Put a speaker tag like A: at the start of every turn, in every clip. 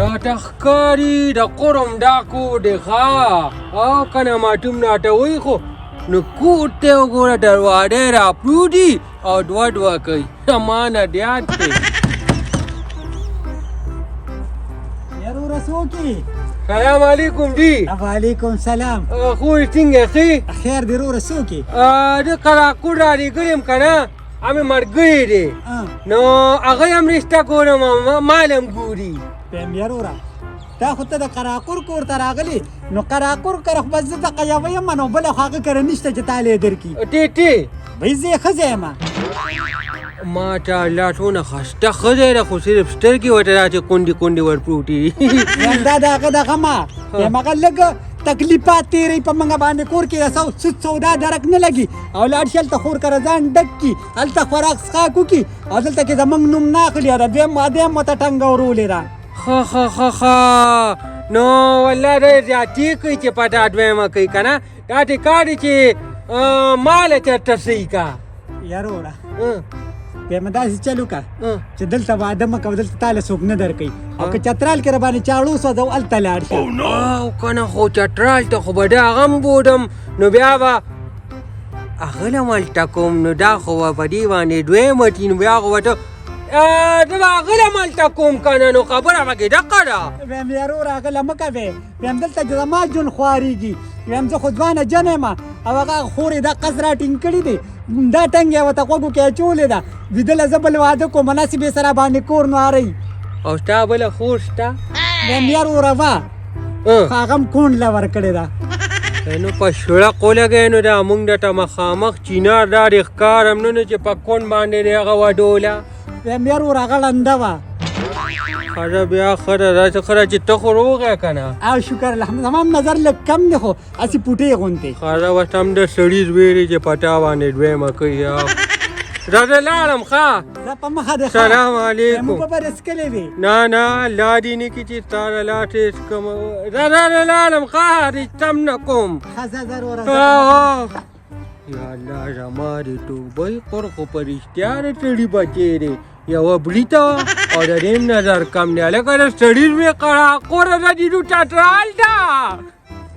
A: راته ښکاري د قرم دا کور دی ښه او که نه ماټوم راته وایي خو نو کور ته وګوره دروازه یې راپروتي او دوه دوه کوي ما نه دیات دی.
B: وروره څوک یې؟
A: سلام علیکم جی.
B: وعلیکم سلام.
A: خو څنګه ښې؟
B: خیر دی وروره څوک یې؟
A: د قراقور رالیږلی یم که نه همې ملګري دی نو هغه هم رشته ګورم مال هم ګوري.
B: پیم وروره دا خو ته د قراقور کور ته راغلی نو قراقور کره خو بس زه دقه یوه یم نو بله خو هغه کره نشته چې تا له یې درکړي.
A: ټی ټی
B: بی زه یې ښځه یم.
A: ما ته الله څونه خسته ښځه ده خو صرف سترګې ورته داسې کونډې کونډې ورپروتې دي.
B: دا د هغه دغه ما یم هغه لږ تکلیفات تېروي په موږ باندې کور کې د سود سودا درک نه لګي او لاړ شي هلته خور کره ځان ډک کړي هلته خوراک څښاک وکړي او دلته کې زموږ نوم نه اخلي او د دویم واده هم ورته ټنګه ورولې ده.
A: ښه ښه ښه ښه نو والله ډېر زیاتې کوي چې په دا دویمه کوي که نه داسې کار دی چې ماله چېرته صحیح کا.
B: یاروره بیا مې داسې چل وکړه چې دلته واده مه کوه دلته تا له څوک نه درکوي او که چترال کې راباندې چاړه وسوځوه هلته لاړ شه.
A: او که نه خو چترال ته خو به دا هغه هم بودم نو بیا به هغه له هم هلته کوم نو دا خو به په دې باندې دویمه تي نو بیا خو به ته زه به هغه له هم هلته کوم که نه نو خبره پکې دقه ده.
B: ویم یاروره هغه له مه کوې ویم دلته چې زما ژوند خوارېږي ویم زه خو ځوانه جنه یم او هغه خور یې دا قص را ټینګ کړي دی دا ټنګ یې ورته غوږو کې اچولې ده ویدله زه بل واده کوم هسې بې سره باندې کور نواروي.
A: او ستا بله خور شته؟
B: ویم یار وروره وه خو هغه هم کونډ له ورکړې ده.
A: نو په شړق ولګوې نو دا موږ درته مخامخ چینار دا دې ښکار هم نه نو چې په کونډ باندې دې هغه وډوله.
B: ویم یار وروره هغه ړنده وه.
A: ښه بیا ښه ده داسې ښه ده چې ته خو روغ یې که نه؟
B: او شکر الحمد زما هم نظر لږ کم دی خو هسې پوټې غوندې.
A: ښه اوس هم د سړي زوی دی چې په تا باندې دویمه کوي. زه زه لاړم ښه.
B: زه په مخه دی.
A: سلام علیکم.
B: موږ به رسکلې وي.
A: نه نه الله دې نه کړي چې ستا د لاسه یې څکم. زه زه لاړم ښه رشته هم نه کوم.
B: ښه ځه ځه وروره.
A: یا الله زما د توبې قر خو په رښتیا د سړي بچی دی یوه بړیته او د دې هم نظر کم دی هلکه د سړي زوی قراقوره ده دې چترال ده.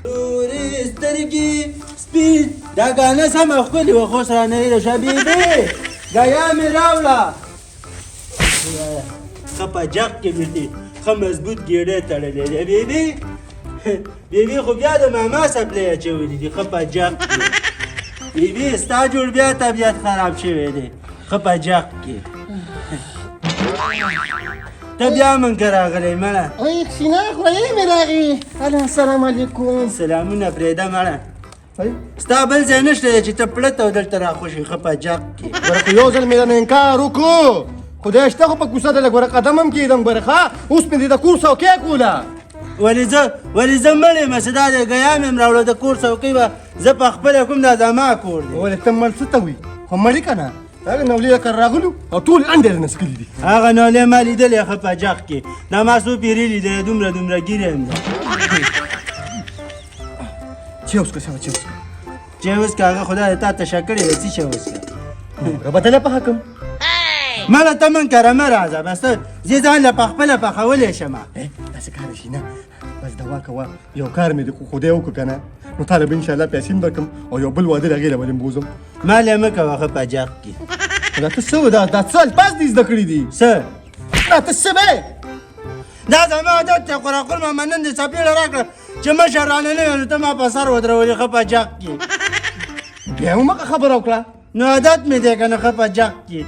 C: تورې سترګې سپین دا ګانه سمه ښکلې وه خو سره نه هېره شه بیبي ګیا مې راوړه. ښه په جغ کې مې دي ښه مضبوط ګېډی تړلی دی بیبي بیبي خو بیا د ماما څپلۍ اچولي دي ښه په جغ کې بیبي ستا جوړ بیا طبیعت خراب شوی دی ښه په جغ کې ته بیا مونږ که راغلی مړه.
D: وای کښینه خورې مې راغی. هله السلام علیکم.
C: سلامونه پرېږده مړه ستا بل ځای نشته دی چې ته پړه ته دلته راخوشې ښه په جغ کې.
D: ګوره خو یو ځل مې درنه انکار وکړو خدای شته خو په کوڅه د لږ ګوره قدم هم کېدم ګوره ښه اوس مې دې د کور څوکۍ کوله.
C: ولې زه ولې زه مړ یم چې دا دی ګیا مې هم راوړه د کور څوکۍ به زه په خپله کوم دا زما کور دی.
D: ولې ته مړ څه ته وي خو مړ یې که نه هغه نولې د کره راغلو او ټول انډې رانه څکلي دي.
C: هغه نولې ما لیدلې ښه په جغ کې دا ما څو پېرې لیدلې دومره دومره ږیره هم ده.
D: چای وڅښه سمه چای وڅښه.
C: چای وڅښه هغه خدای تا تشه کړې ده څه چای وڅښه.
D: به دله پخه کړم.
C: مړه ته مونږ کره مه راځه بس ته زه ځان له پخپله پخولی شم.
D: داسې کار شي نه بس دوا کوه یو کار مې د خدای وکړو که نه نو تا له به انشاءالله پیسې هم درکړم او یو بل واده د هغې له به دې بوځم.
C: ما له مه کوه ښه په جغ کې.
D: دا ته څه دا څه الفاظ دې زده کړي دي؟
C: څه؟
D: دا ته څه وایې؟
C: دا زما عادت دی قراقور ماما نن دې څپېړه راکړه چې مشر رانه نه وي نو ته ما په سر ودرولې ښه په جغ کې.
D: بیا هم مخه خبره وکړه.
C: نو عادت مې دی که نه ښه په جغ کې.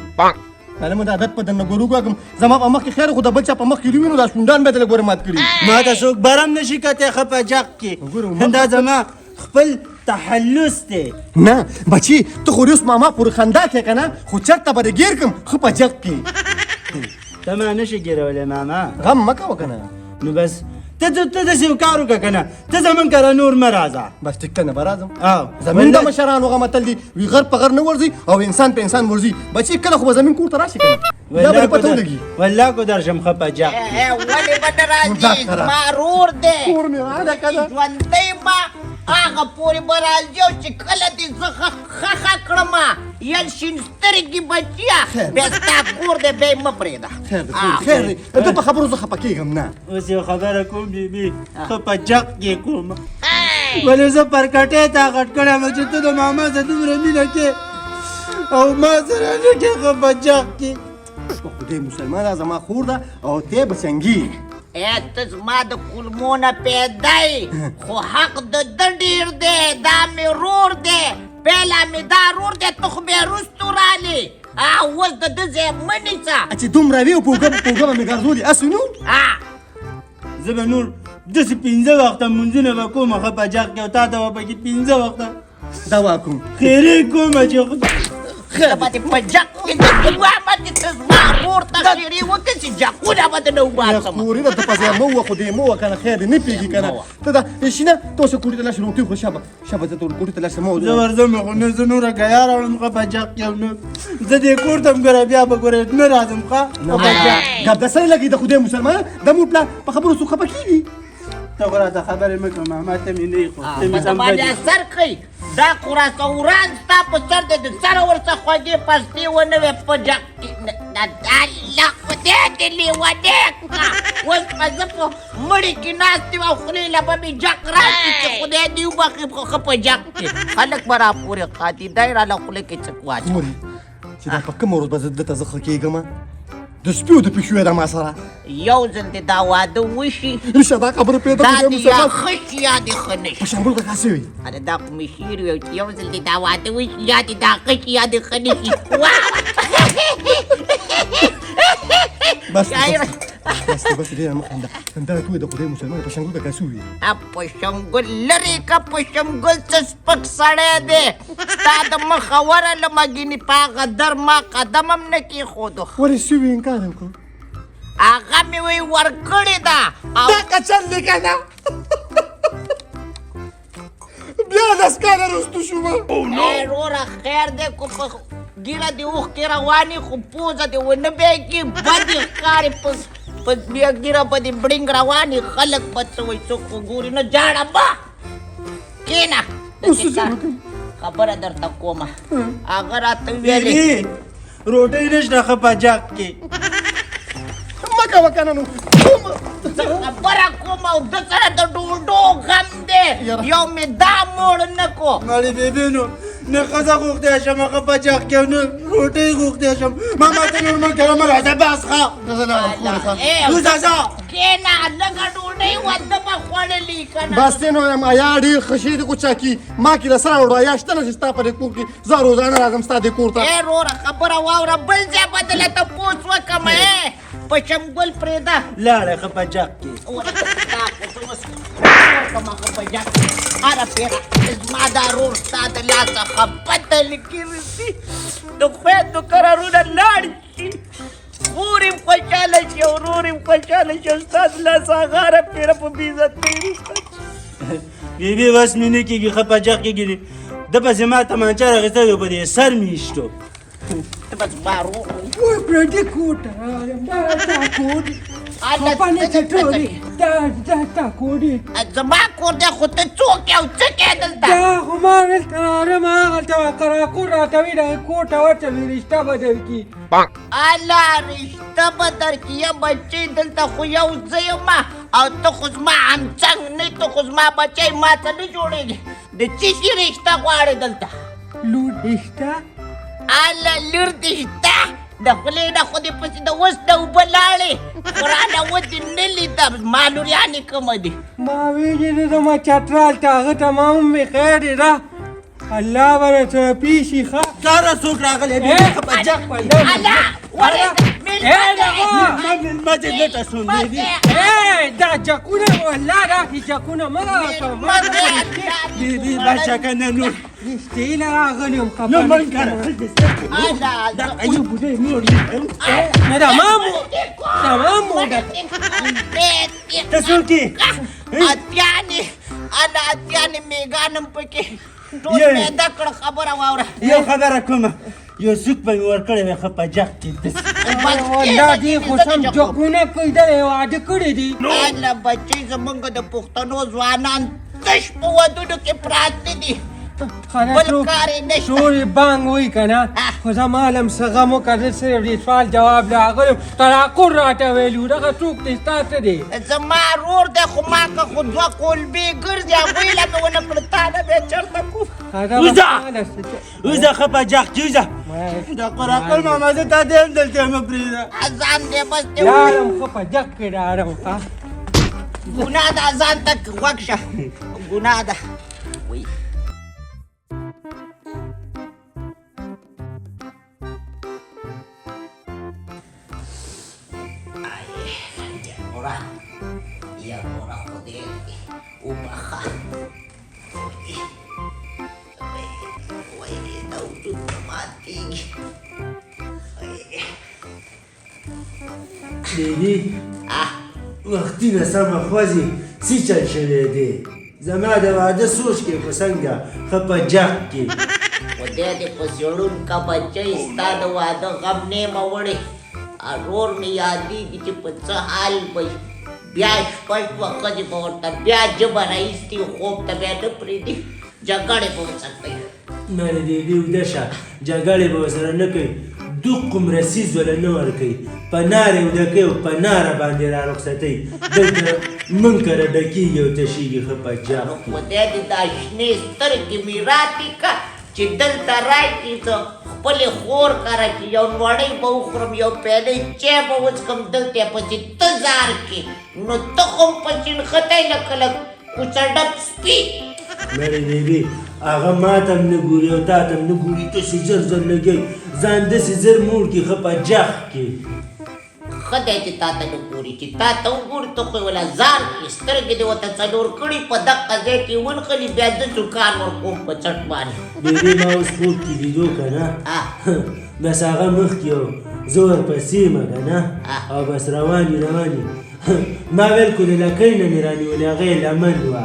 D: لاله مو د عادت په دننه ګورو کوم زما په مخ کې خیر خو د بل چا په مخ کې وینو دا شونډان به دې ګوره مات کړي.
C: ما ته څوک برم نه شي کتی ښه په جغ کې دا زما خپل تحلص دی.
D: نه بچي ته خو اوس ماما پورې خندا کې که نه خو چېرته به دې ګیر کړم ښه په جغ کې.
C: ته ما نه شې ګیرولی ماما.
D: غم مه کوه که نه.
C: نو بس ته ته ته داسې یو کار وکړه که نه ته زمونږ کره نور مه راځه.
D: بس ټیک ته نه به راځم.
C: زمونږ
D: د مشرانو هغه متل دی وي غر په غر نه ورځي او انسان په انسان ورځي. بچي کله خو به زمونږ کور ته راشي که نه بیا به دې پته ولګي.
C: والله کو درشم ښه په جغ
E: کې. ولې به نه راځي زما ورور دی.
D: کور مې راغلی که نه.
E: ژوندی ما هغه پورې به راځي او چې کله دې زه ښخه کړم، یل شین سترګي بچیه، بیا ستا کور دی، بیا یې مه پرېږده.
D: خیر دی خورې، خیر دی، د ده په خبرو زه خفه کېږم نه.
C: اوس یو خبره کوم بیبي، ښه په جق کې کوم. ولې زه پر کټۍ تا غټ کړی یم چې ته د ماما سره دومره مینه کې او ما سره نه کې، ښه په جق کې.
D: په خدای مسلمانه، زما خور ده او ته به څنګه
E: ای ته زما د کولمو نه پیدا یې، خو حق د ده ډېر دی. دا مې ورور دی، پهلا مې دا ورور دی، ته خو بیا وروستو رالې، اوس د ده ځای مه نیسه.
D: چې دومره وي او په اوږه په اوږه به مې ګرځولي هسې نو.
C: زه به نور داسې 5 وخته لمونځونه به کوم ښه په جغ کې، او تا ته به پکې 5 وخته
D: دوا کوم،
C: خیرې کوم چې
E: زه به دې په جغ کې داسې ووایم چې ته زما ورور ته خیرې وکړې چې جغونه به درنه وباسم.
D: خورې ده ته په ځای مه ووه، خو دې مه وه که نه، خیر دی نه پېږي که نه. ته دا شینه ته اوس کوټې ته لاړ شه، روټۍ خو شابه شابه، زه ته کوټې ته لاړ شه. مه
C: زه ورځم، خو نه زه نوره ګیا راوړم ښه په جغ کې، او نه زه دې کور ته هم ګوره بیا به ګوره نه راځم ښه په جغ.
D: ګپ د سره لګي د خدای مسلمان د مور پلار په خبرو څوک خفه کېږي؟
C: ته خو راته خبرې مه کوه ماما، ته مې نه یې خو ته مې
E: په
C: سم
E: باندې
C: بدې.
E: اثر کوي دا خو راته وران ستا په سر دی، د سره ورڅخه خوږې پستې ونه وې په جغ کې. الله خدای دې لیونی کړه، اوس به زه په مړي کې ناست یم او خولې له به مې جغ راشي چې خدای دې وبخښي ښه په جغ کې خلک به راپورې خاندي. دی راله خوله کې څک واچوه.
D: خورې چې دا په کومه ورځ به زه دلته زه ښه کېږم؟ د سپیو د پیشو ده ما سره.
E: یو ځل دې دا واده وشي،
D: رښتیا دا خبره پرېږده،
E: دا
D: خدای
E: دې یا
D: مسلمان.
E: ښه شي یا دې ښه نه شي.
D: په شنګول کاکا څه وي؟
E: اره دا خو مې شعر وی چې یو ځل دې دا واده وشي یا دې دا ښه شي یا دې ښه نه شي.
D: بس
E: شاعر.
D: بس بس ډېره مه خنده، خندا راته ووایه د خدای مسلمان، په شنګول کاکا څه وي؟
E: په شنګول لرې که، په شنګول څه سپک سړی دی، ستا د مخه ورغلمه ګینې په هغه در ما قدم هم نه کېښودو.
D: ولې څه وي؟ انکار یې وکړ.
E: هغه مې وایي ورکړې ده او
D: دا کچل دی که نه؟ بیا 10 کاله وروسته شوم.
E: ای وروره خیر دی، کو په ږیره دې اوښکې روانې خو پوزه دې ونه بهېږي، بدې ښکاري په بیا ږیره به دې بړینګ روانې، خلک به څه وایي، څوک خو ګوري نه. جاړه مه کښېنه،
D: اوس څه وکړم؟
E: خبره درته کومه. هغه راته ویلې
C: روټۍ نشته ښه په جغ کې.
D: مه کوه که نه نو.
E: زه خبره کوم او ده سره د ډوډو غم دی، یو مې دا موړ نه کو.
C: مړې بېبې نو نه ښځه غوښتی شم ښه په جغ کې، نه روټۍ غوښتی شم. ماما ته نور مه کوه، مه راځه بس ښه.
D: زه لاړم خورې ښه.
C: وځه ځه.
E: کښېنه، لږه ډوډۍ وده به خوړلې که نه.
D: بس دی نو ایا ډېر ښه شی دی خو چا کي ما کې له سره وړو ایا شته نه چې ستا په دې کور کې زه روزانه راځم ستا دې کور ته.
E: ای وروره خبره واوره، بل ځای به دله تپوس وکړم. ای په شمګل پرېږده.
C: لاړه ښه په جغ کې.
E: دا خو زه اوس ورکړم ښه په جغ کې. هره پېره زما دا ورور ستا د لاسه ښه بدل کړي، د خویندو قرارونه لاړ شي، خور یې خوشحاله شي او ورور یې خوشحاله شي، او ستا د لاسه هغه هره پېره په بې عزتۍ وروسته شي.
C: بیبي وس مې نه کېږي ښه په جغ کې ګیري. ده پسې ما تمانچه راخیستی دی، په دې سر مې ایشتو.
E: ته به زما ورور
A: وای پردي کور ته راغلم، دا تا کور دی، خفه نه چې ټولې دا دا تا کور دی.
E: زما کور دی خو ته څوک یې او څه کوې دلته؟
A: دا خو ما دلته راغلم، هغلته قراقور راته وي، دغه کور ته ورشه مې رشته به درکړي.
E: اله رشته به درکړي؟ یا بچی دلته خو یو زه یم او ته خو زما همڅنګ نه، ته خو زما بچی ما ته نه جوړېږي. د څه شي رشته غواړې دلته؟
A: لور دې شته؟
E: اله لور دې شته؟ د خولې نه خو دې پسې د اوس نه اوبه لاړې، خو رانه ودې نه لیده. زما لوریانې کومه دي؟
A: ما ویلي دي زما چترال ته، هغه ته ما هم وې خیر دی ده، الله به درسره پېښ شي. ښه
C: کاره څوک راغلی؟ ښه په جغ کې.
E: اله ورې
C: مېلمه مېلمه دې لټه شوم بیبي.
A: دا جکونه والله داسې جکونه مه راکوه.
C: بیبي بچه که نه نور
A: رښتې له راغلی یم.
C: نو من کاره دا ایو بوډۍ نور
A: نه دا ما مو دا ما مو ده.
C: ته څوک یې؟
E: اتیانې اله اتیانې میږان هم پکې ټول پیدا کړه. خبره واوره،
C: یو خبره کومه، یو سوک به مې ورکړی وی ښه په جغ کې.
A: والله دې خو سم جکونه کوي، دا یې واده کړی دی.
E: اله بچی زمونږ د پښتنو ځوانان تش په ودونو کې پراته دي، بل کار یې نشته.
A: ټولې بانګ وایي که نه، خو زه ما له هم څه غم وکړه، زه صرف دې سوال جواب له هغه تراکور راته ویلي وو. دغه څوک دی؟ ستا څه دی؟
E: زما ورور دی، خو ما که خو دوه کولبې ګرځي، هغوی له مې ونه کړه، تا نه بیا چېرته کوم؟
C: وځه وځه، ښه په جغ کې وځه. د قراقل ماما زه تا ته هم دلته مه پرېږده.
E: ځان دې بس دې
A: لاړم، ښه په جغ کې لاړم.
E: ګناه ده، ځان ته غوږ شه، ګناه ده. وایي یا وروره خدای دې وبخښه. وایي دا وجود ماتېږي.
C: بیبي وختي نه سمه خوځي، څه چل شوی دی؟ زما د واده سوچ کې خو څنګه ښه په جغ کې.
E: خدای دې په زړونکه بچی، ستا د واده غم نه یمه وړی. ورور مې یادېږي چې په څه حال به بیا شپه شوه، ښځې به ورته بیا ژبه راایستي، خوب ته بیا نه پرېږدي، جګړې به ورسره کوي.
C: مړې بیبي اوده شه، جګړې به ورسره نه کوي، دوقمره څیز وله نه ورکوي، په ناره یې اوده کوي او په ناره باندې را رخصتوي. دلته موږ کره ډکېږي او تشېږي ښه په جغ
E: نو
C: کې.
E: خدای دې دا شنې سترګې مې راتې که چې دلته راشي، زه خپلې خور کره چې یو نوړۍ به وخورم، یو پیالې چای به وڅښم، دلته یې پسې ته ځار کې، نو ته خو هم پسې نښتی لکه له کوڅه ډب سپي.
C: مړې بیبي هغه ما ته هم نه ګوري او تا ته هم نه ګوري، داسې زر زر لګوي، ځان داسې زر موړ کړي ښه په جغ کې.
E: ښه دی چې تا ته نه ګوري، چې تا ته وګوري ته خو یې ولا ځار کړې، سترګې دې ورته څلور کړي، په دقه ځای کې ونښلي، بیا زه څه کار ورکوم په څټ باندې.
C: بیبي ما اوس خوب کې لیدو که نه، بس هغه مخکې او زه ورپسې یم که نه، او بس روان یو روان یو. ما ویل کو د لکۍ نه مې رانیولې، هغه یې لمن وه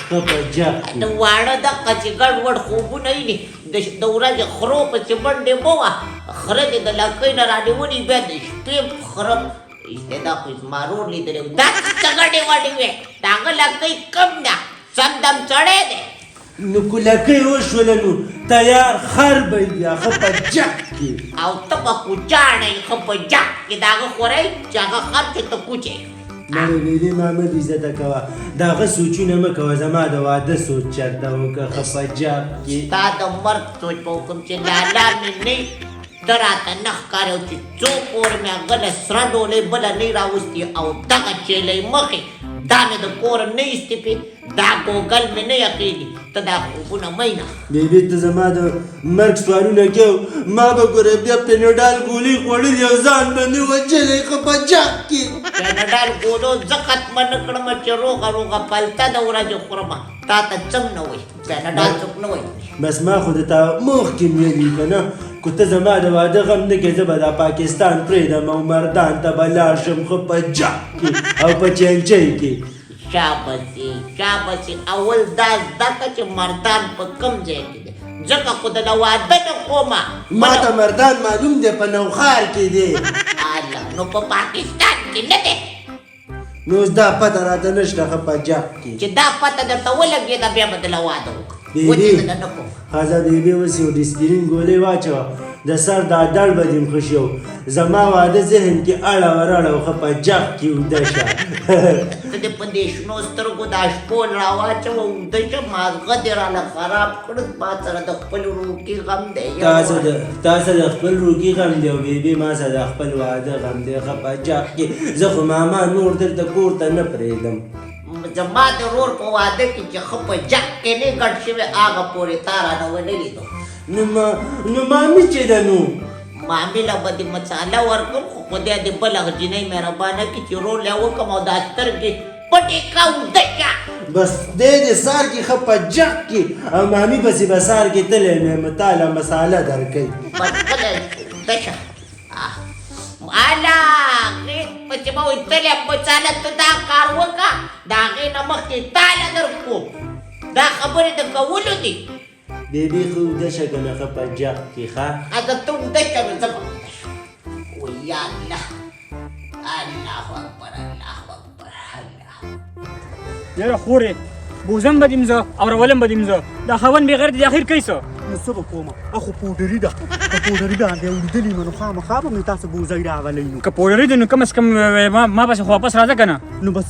C: ښه په جغ کې.
E: د واړه دقه چې ګډوډ خوبونه ویني، د ورځې خرو پسې منډې مه وه، خره دې د لکۍ نه رانیولي، بیا د شپې خره استعدا خو زما ورور لیدلی و، دا څه ګډې وډې وې، د هغه لکۍ کم ده، سم دم سړی دی.
C: نو که لکۍ وشوله نو تیار خر به یې بیا ښه په جغ کې.
E: او ته به کوچاڼی ښه په جغ کې، د هغه خورئ چې هغه خر چې ته کوچې.
C: مړې بیبي ما مه بېعزته کوه، د هغه سوچونه مه کوه، زما د واده سوچ چېرته وکړه ښه په جغ کې.
E: ستا د مرګ سوچ به وکړم چې لالا مې نه ته راته نه ښکارې، او چې څو پورې مې هغه له سره ډولۍ بله نه راوستي، او دغه چیلۍ مخې دا مې د کوره نه ایستي پې، دا ګوګل مې نه یقېږي، ته دا خوبونه مه وینه.
C: بیبي ته زما د مرګ سوالونه کوې، ما به ګوره بیا پینډال ګولۍ خوړلي او ځان به مې وژلی ښه په جغ کې.
E: پینډال ګولو زه ختمه نه کړم چې روغه روغه پلته د ورځې خورمه، تا ته څم نه وایي، پینډال څوک نه وایي.
C: بس ما خو د تا مخکې ویلي که نه، که ته زما د واده غم نه کوې زه به دا پاکستان پرېږدم او مردان ته به لاړ شم ښه په جغ کې او په چینچۍ کې.
E: شابسي شابسي، اول دا زده کړه چې مردان په کوم ځای کې دی، ځکه خو د واده نه کومه.
C: ما ته مردان معلوم دی، په نوښار کې دی.
E: الله، نو په پاکستان کې نه دی؟
C: نو اوس دا پته راته نشته ښه په جغ کې.
E: چې دا پته درته ولګېده بیا به دله واده وکړم.
C: بیبي
E: وچې دله نه کوم.
C: ښځه بیبي اوس یو ډسپرین ګولۍ واچوه، د سر دا دړ به دې هم ښه شي، او زما واده ذهن کې اړه وراړه او ښه په جغ کې اوده شه.
E: ته دې په دې شنو سترګو دا شپول راواچوه، اوده شه، مازغه دې راله خراب کړ، ما سره د خپل وروکي غم دی.
C: تا سره د خپل وروکي غم دی او بیبي ما سره د خپل واده غم دی ښه په جغ کې. زه خو ماما نور دلته کور ته نه پرېږدم.
E: زما د ورور په واده کې چې ښه په جغ کې نه ګډ شوی، هغه پورې تا رانه ونه لیدو.
C: نو مامي چې ده نو
E: مامي له به دې مساله ورکړم، خو خدای دې بله جینۍ مهربانه کړي چې رول یې وکړم، او دا سترګې پټې کړه، اوده شه.
C: بس دی دې سار کې ښه په جغ کې، او مامي پسې به سار کې تللی مې تا له مساله درکوي.
E: بس غلی اوده شه. اله هغې پسې به وایي تللی مساله، ته دا کار وکړه، د هغې نه مخکې تا له درکوم، دا خبرې د کولو دي.
C: بیبي ښه اوده شه که نه ښه په جغ کې. ښه
E: اګه ته اوده شه نو زه به اوده شم. وایي یا الله، الله اکبر، الله اکبر، الله.
B: یاره خورې
F: بوزم به دیم زه او راولم به دیم زه. دا خاوند بېغیرته دی، اخر کوي څه؟
B: نو څه به کومه، اخو پوډري ده، که پوډري باندې اوریدلي نو خامخا به مې تاسو بوزۍ راولئ. نو
F: که پوډري دی نو کم از کم ما پسې خو واپس راځه که نه.
B: نو بس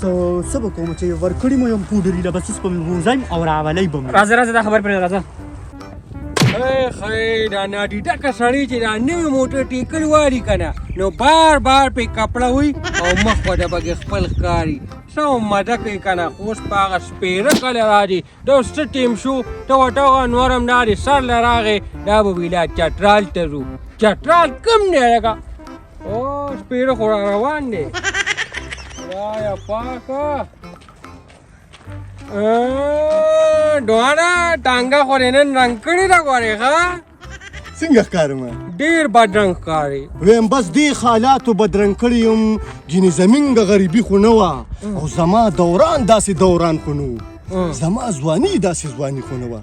B: څه به کوم چې ورکړي مو یم پوډري له، بس اوس به مې بوزم او راولئ به مې.
F: راځه راځه، دا خبر پرې راځه.
A: خی دا نادیده که سړی چې دا نوی موټر ټیکل واري که نه، نو بار بار پې کپړه وي او مخ به د پکې خپل ښکاري. څه مزه کوي که نه. خو اوس په هغه سپېره کله راځي، دا اوس څه ټیم شو، ته ورته وغه نور هم دا دی سر له راغی، دا به وي لا چترال ته ځو. چترال کوم دی لکه؟ او سپېره خو را روان دی. خدایه پاکه، دواړه ټانګه خو دې نن رنګ کړې ده ګورې. ښه
D: څنګه ښکارم؟
A: ډېر بدرنګ ښکاري.
D: ویم بس دې حالاتو بدرنګ کړی یم، ګینې زمونږ غریبي خو نه وه، او زما دوران داسې دوران خو نه و، زما ځواني داسې ځواني خو نه وه.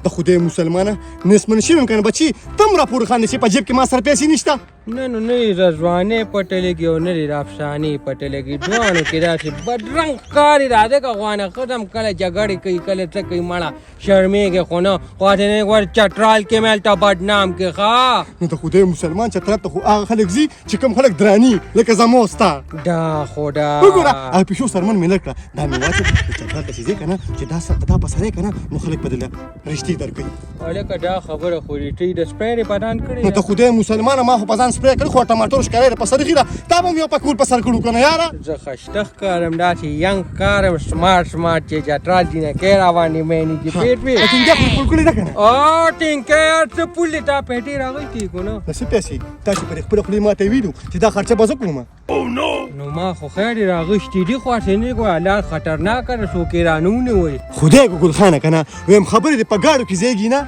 D: د خدای مسلمانه نسمن شوی یم که نه بچي، ته هم راپورې خاندې چې په جیب کې ما سره پیسې نشته.
A: نه نو نه یې د ځوانۍ پته لګي او نه دې د افسانې پته لګي، دواړو کې داسې بدرنګ ښکاري. دا ځکه خوانه ښځه هم کله جګړې کوي کله څه کوي، مړه شرمېږي خو نه، خو هسې نه ګوره چترال کې مې هلته بدنام کړې. ښه
D: نو د خدای مسلمان چترال ته خو هغه خلک ځي چې کوم خلک دراني لکه زما او ستا.
A: دا خو دا
D: وګوره هغه پیشو څرمن مې لر کړه، دا مې واچو چترال ته چې ځې که نه، چې دا په سری که نه، نو خلک به درله رشتې درکوي.
A: هلکه دا خبره خو دې ټیک د سپی دې په ځان کړې.
D: نو د خدای مسلمانه ما خو په ځان سپری کړی، خو ټماټر ښکاری په سر غیره، تا به هم یو پکول په سر کړو که نه یاره.
A: زه خسته ښکارم، داسې ینګ ښکارم، سمارټ سمارټ چې چترال جینکۍ راباندې مینې چې پېټ وي.
D: ټینګه خو پول کړې ده که نه؟
A: ټینګه یار څه پول دی، تا پیټې راغوښتې که نه؟
D: د څه پیسې؟ تاسې پر خپله خولې ما ته ویلو چې دا خرچه به زه کوم.
A: نو ما خو خیر یې راغوښتي دي، خو هسې نه ګوره لار خطرناکه ده، څوک یې رانه ونیولي.
D: خدای ګل خانه که نه ویم خبرې دې په ګاډو کې ځایږي نه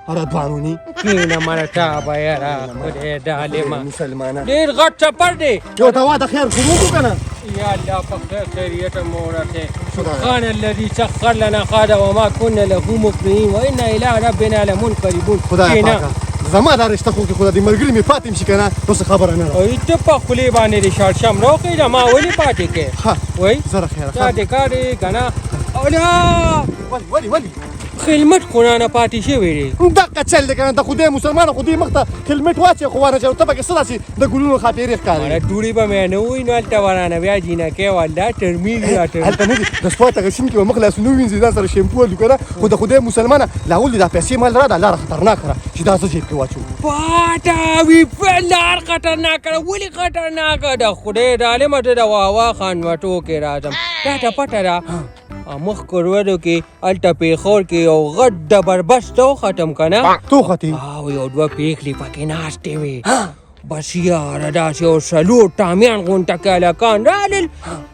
D: را دوانونی.
A: کښېنه مړه تا به یاره خدای ظالمه
D: مسلمانه
A: ډېر غټ سفر دی.
D: یو دوا د خیر خو وکړو که نه؟
A: یا الله په خیر خیریت مو ورسې. سبحان الذي سخر لنا هذا وما كنا له مقرنين وإنا إلى ربنا لمنقلبون.
D: خدای پاکه زما دا رشته خو کې خدای دې ملګري مې پاتې شي که نه، نو څه خبره نه ده.
A: ای ته په خولې باندې دې شړشم راوخېژه، ما ولې پاتې کې؟ وایي
D: زه خیره
A: دا دې کار دی که نه؟ اولا
D: ولې ولې
A: خدمت خو رانه پاتې شوی دی.
D: دقه چل دی که نه، د خدای مسلمانه خو دې مخ ته هلمټ واچوې خو وانه چوي، ته پکې څه داسې د ګلونو ښاپېرې ښکارې.
A: مړه دوړې به مې نه ووایي، نو هلته به رانه بیا جینکۍ والله ترمیږي راته.
D: هلته نه دي د سوات هغه سیند کې به مخ لاسونه ووینځي، ځان سره شیمپو الو که نه. خو د خدای مسلمانه لا ولې دا پیسې مال را ده، لاره خطرناکه ده چې دا زه جیب کې واچوم.
A: پاټه وي لار خطرناکه ده، ولې خطرناکه ده؟ خدای ظالمه زه د واوا خان وټو کې راځم، تا ته پته ده مخ کورودو کې هلته پېښور کې یو غټ ډبربس ته وختم که نه،
D: ته وختې؟
A: او یو دوه پېغلې پکې ناستې وې. بس یاره داسې یو څلور ټامیان غونټه کې هلکان رالل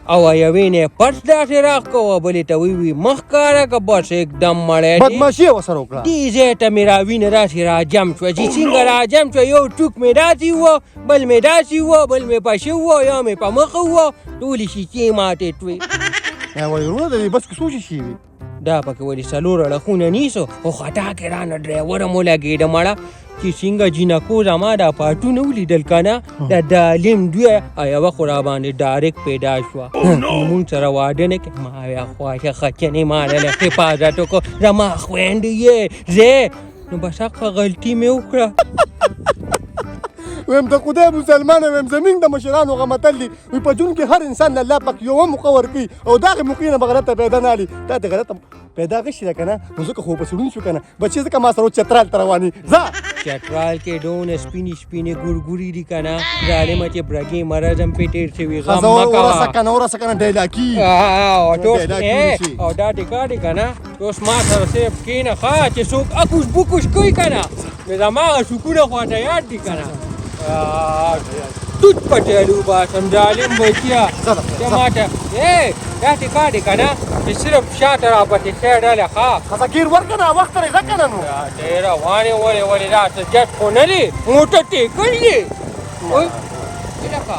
A: او یوې نه یې پرس داسې راښکوه، بلې ته ویې مخ ښکاره که، بس یکدم مړی دی.
D: بدمعاشي یې ورسره وکړه.
A: دې ځای ته مې راوینه داسې راجم شوه، چې څنګه راجم شوه یو ټوک مې داسې و، بل مې داسې و، بل مې په شه و، یو مې په مخه و، ټولې شیشې ماتې شوې.
D: وایي وروره د دې بس کې څو شیشې وې؟
A: دا پکې ولې څلور اړخونه نیسو، خو خطا کې رانه ډرایور هم ولګېده مړه، چې څنګه جینکو زما دا پاټونه ولیدل که نه، د ظالم دوی یوه خو راباندې ډایرکټ پیدا شوه، مونږ سره واده نه کوي. ما ویل خواشه خچنې ما له حفاظت وکړو، زما خویندې یې ځې. نو بس هغه غلطي مې وکړه.
D: ویم د خدای مسلمانه، ویم زمونږ د مشرانو هغه متل دی، وایي په ژوند کې هر انسان له الله پاک یوه موقع ورکوي او د هغې موقع نه به غلطه پیدا نه اخلي. تا ته غلطه پیدا غشي ده که نه، نو ځکه خو پسې ړوند شو که نه بچې، ځکه ما سره چترال ته روان یې. ځه
A: چترال کې دونه سپینې سپینې ګورګورې دي که نه ظالمه، چې برګې مرض هم پرې تېر شوي. غم مه کوه،
D: ورسه که نه، ورسه که نه ډایلاکي.
A: او دا ټیکا دی که نه، اوس ما سره صرف کښېنه ښه، چې څوک اکوش بوکوش کوي که نه، نو زما هغه شکونه خو ورته یاد دي که نه. توت پټیالو باسم ظالم بچیه، ته ما ته داسې کار دی که نه چې صرف شاته راپسې ښه ډله ښه
D: ښځه ګیر ورکړه نه وخت لرې ځه که نه. نو
A: ته روان یې ولې ولې دا څه جټ خو نه دی، موټر ټیکل دی. لکه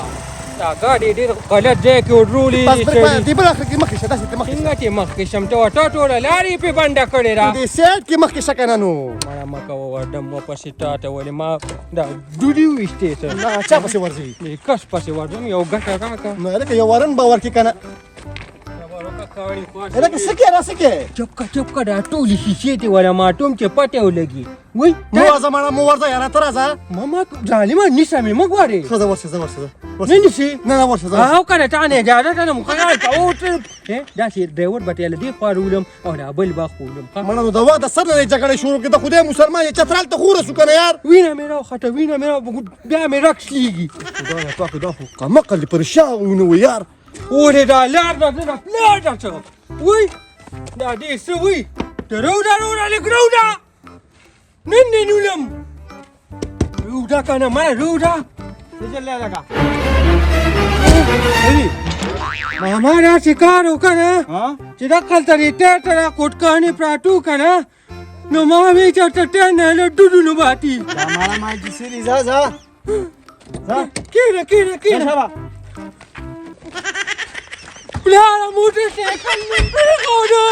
A: دا ګاډی ډېر غلط ځای کې ودرولې.
D: بس دې بل اخر کې مخکې شه، داسې ته مخکې شه.
A: څنګه چې مخکې شم؟ ته ورته ټوله لار یې پرې بنده کړې ده.
D: دې سیټ کې مخکې شه که نه. نو
A: مړه مه کوه وردم ورپسې تا ته ولې ما دا ډوډۍ وویشتې ته؟
D: نه چا پسې ورځې؟
A: دې کس پسې ورځم، یو ګټه راکړه.
D: نو هلکه یو ورن به ورکړې که نه.
A: کاڼي خوا
D: لکه څه کې را څه کې؟
A: چپ کا چپ کا، دا ټولې شیشې دې ولا ماټوم چې پټه ولګي. وای
D: مو ورځه مړه، مو ورځه یاره، ته راځه.
A: ماما ظالمه، نیسه مې مه ګورې.
D: ښه، زه ورشه، زه ورشه، زه
A: نه نیسې؟
D: نه نه، ورشه، زه ورشه.
A: او که نه تا نه اجازه ده نو مخه ته او داسې ډرایور به ته له دې خوا رولم او دا بل به خولم.
D: مړه نو د وخت د سر نه جګړې شروع کړې، د خدای مسلمان یې چترال ته خو ورسو که نه یار.
A: وینه مې راوخته، وینه مې بیا مې رګ شلېږي.
D: خدایه پاکه، دا خو قمقل دی پر شا ونیوه یار.
A: ولې دا لار ده زه د پلار ده څه وی دا دې څه وی ته روده روده لږ روده نن دې نیولم روده که نه ما روده.
C: څه چل دی لکه؟
A: ماما داسې کار وکړه نه
C: ها
A: چې دقلته دې ټیر ته دا کوټکانې پراتو که نه نو ما وی چېرته ټیر نه له ډوډو نه باتي.
C: دا مالا ما کیسې دي. ځه ځه ځه.
A: کښېنه کښېنه کښېنه.
C: شابه.
A: پلاره موټر سایکل مې پرېښوده.